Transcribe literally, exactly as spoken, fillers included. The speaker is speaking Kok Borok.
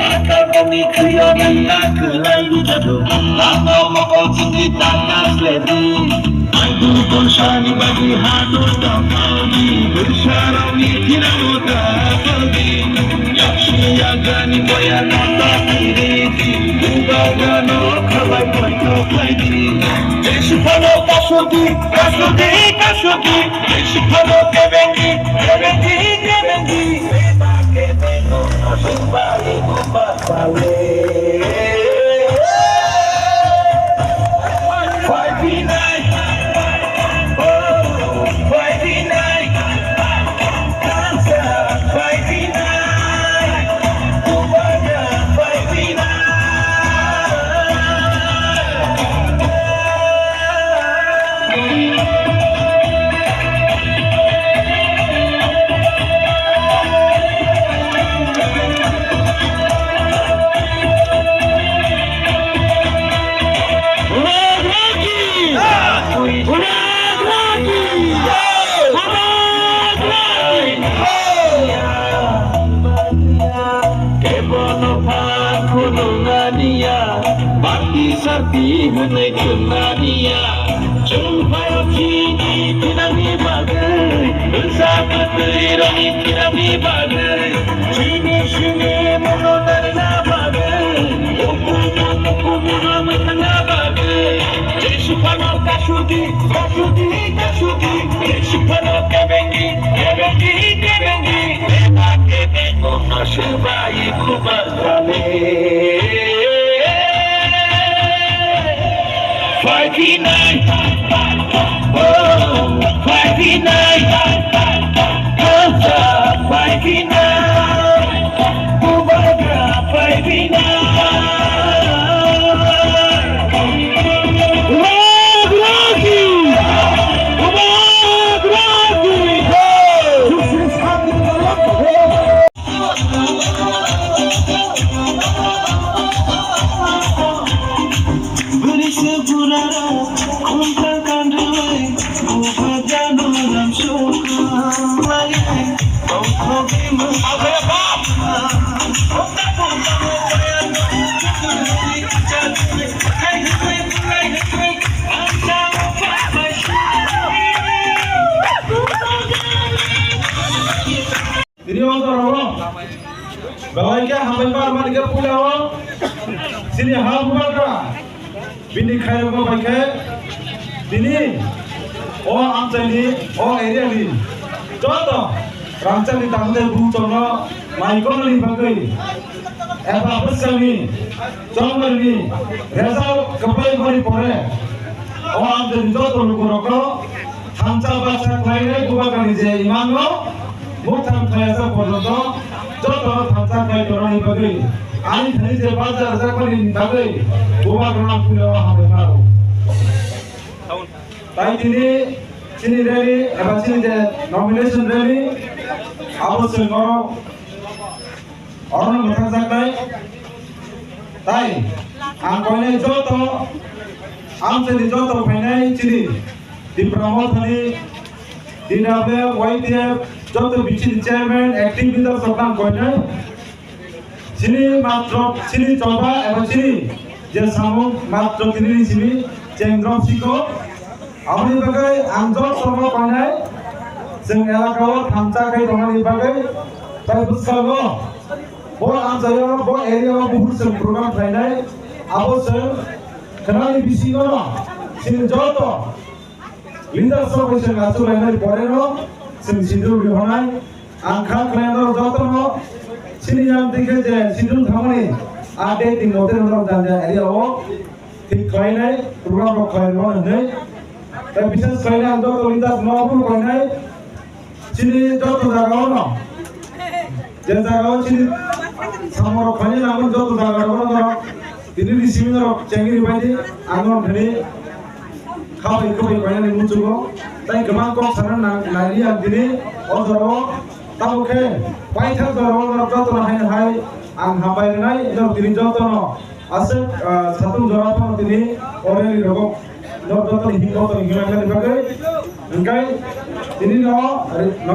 Akaboni khuyoni na khulai ni jadu, lama mokol sindi tanga sledi. Aidu tonsani bagi hadu tamaldi, bersarani tinanu tamaldi. Yaksi yagani boya nata kiriti, ubagano khabai koi khabai di. Jesu pano kasudi, kasudi, kasudi. Jesu pano kebengi, kebengi, kebengi. Kebono pha khulumaniya, bati sati hwnwi khulumaniya. Chwng phaio chini thinani bagwi, bwsa bwtwi rokni thinani bagwi, chini simi muno narina bagwi, ukumu ukumu rok mwthangna bagwi. Jesu phano kasudi, kasudi, kasudi. Jesu phano kebengi, kebengi, kebengi. Eba kebengo no sebai kubar kale. Five nine. Oh, five nine. Five nine. Tini o jora o belai khe hambai ma mani khe puila o chini ha bubagra bini khairokma bai khe tini o amchaini o area ni joto rangchakni tamni buchokno naikolnani bagwi eba bwskangni chongmarni result kwplai mani pore o amchaini joto lukurokno thansa baksa khlainai bubagrani je imano muthang khlaijak porjonto jotono thansa khlai tongnani bagwi ani thani je bajar jakmani bagwi bubagrano ang puila o hambai mano. Tai tini chini rally eba chini je nomination rally abo chwng oro Orono mwthangjaknai. Tai ang koinai joto, amchaini joto phainai chini Tipra Mothani, D W F, Y T F, joto bichini chairman, active leaders rok ang koinai. Chini matro, chini choba eba chini je samung matro tini ni simi chengdrop siko. Aboni bagwi ang jotono koinai chwng elaka o thansa khai tongmani bagwi tai bwskango bo amchaio bo area o buphuru chwng program khlainai abo chwng khwnani bisingo no chini joto leaders rok bai chwng achuk lainai pore no chwng sindur rihornai. Ang kha khlainai norok jotono chini yang dikhe je sindur thangmani a date ni mote norok janja area o thik khlainai program rok khlainai hwnwi. Tei bises khlainai ang joto leaders no bo khlainai chini joto jaga o no je jaga o chini samung rok khlainai nangmani joto jaga rok no tini ni simi norok chengri bai di ang no thani khabai khabai khlainani muchungo tei kwbang kok sana nang nai ang tini o jora o tamo khe paithak jora o norok joto no hai hai ang hambai rwnai norok tini joto no. Aswk, ah, satung jora phano tini o rally rogo nok dotoni himbo tongwi himna bagwi. Hwnkhe tini no, no